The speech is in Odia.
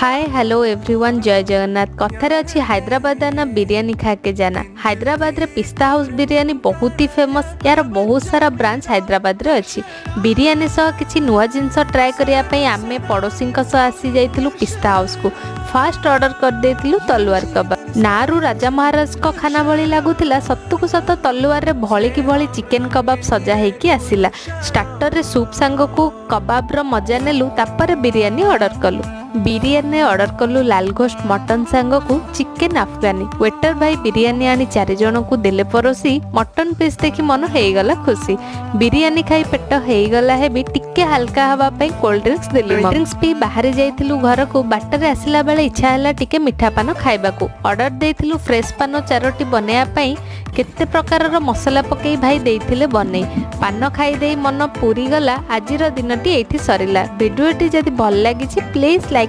ହାଏ, ହ୍ୟାଲୋ ଏଭ୍ରିୱାନ୍, ଜୟ ଜଗନ୍ନାଥ। କଥାରେ ଅଛି, "ହାଇଦ୍ରାବାଦ आना, ବିରିୟାନୀ खा के जाना।" ହାଇଦ୍ରାବାଦରେ ପିସ୍ତା ହାଉସ୍ ବିରିୟାନୀ ବହୁତ ହି ଫେମସ୍। ଏହାର ବହୁତ ସାରା ବ୍ରାଞ୍ଚ ହାଇଦ୍ରାବାଦରେ ଅଛି। ବିରିୟାନୀ ସହ କିଛି ନୂଆ ଜିନିଷ ଟ୍ରାଏ କରିବା ପାଇଁ ଆମେ ପଡ଼ୋଶୀଙ୍କ ସହ ଆସି ଯାଇଥିଲୁ ପିସ୍ତା ହାଉସ୍କୁ। ଫାଷ୍ଟ ଅର୍ଡ଼ର କରିଦେଇଥିଲୁ ତଲୱାର କବାବ। ନାଁରୁ ରାଜା ମହାରାଜଙ୍କ ଖାନା ଭଳି ଲାଗୁଥିଲା। ସତକୁ ସତ ତଲୁଆରରେ ଭଳିକି ଭଳି ଚିକେନ କବାବ ସଜା ହେଇକି ଆସିଲା। ଷ୍ଟାର୍ଟରରେ ସୁପ୍ ସାଙ୍ଗକୁ କବାବର ମଜା ନେଲୁ। ତାପରେ ବିରିୟାନୀ ଅର୍ଡ଼ର କଲୁ। ବିରିୟାନୀ ଅର୍ଡ଼ର କଲୁ ଲାଲଗୋଷ୍ଟ ମଟନ ସାଙ୍ଗକୁ ଚିକେନ ଆଫଗାନୀ। ୱେଟର ଭାଇ ବିରିୟାନୀ ଆଣି ଚାରି ଜଣଙ୍କୁ ଦେଲେ ପରୋସି। ମଟନ ପିସ୍ ଦେଖି ମନ ହେଇଗଲା ଖୁସି। ବିରିୟାନୀ ଖାଇ ପେଟ ହେଇଗଲା ହେବି। ଟିକେ ହାଲକା ହେବା ପାଇଁ କୋଲ୍ଡ ଡ୍ରିଙ୍କସ୍ ଦେଲି। ଡ୍ରିଙ୍କସ୍ ପିଇ ବାହାରି ଯାଇଥିଲୁ ଘରକୁ। ବାଟରେ ଆସିଲା ବେଳେ ଇଚ୍ଛା ହେଲା ଟିକେ ମିଠା ପାନ ଖାଇବାକୁ। ଅର୍ଡ଼ର ଦେଇଥିଲୁ ଫ୍ରେଶ୍ ପାନ ଚାରୋଟି ବନେଇବା ପାଇଁ। କେତେ ପ୍ରକାରର ମସଲା ପକେଇ ଭାଇ ଦେଇଥିଲେ ବନେଇ। ପାନ ଖାଇଦେଇ ମନ ପୁରିଗଲା। ଆଜିର ଦିନଟି ଏଇଠି ସରିଲା। ଭିଡ଼ିଓଟି ଯଦି ଭଲ ଲାଗିଛି, ପ୍ଲିଜ୍ ଲାଇକ୍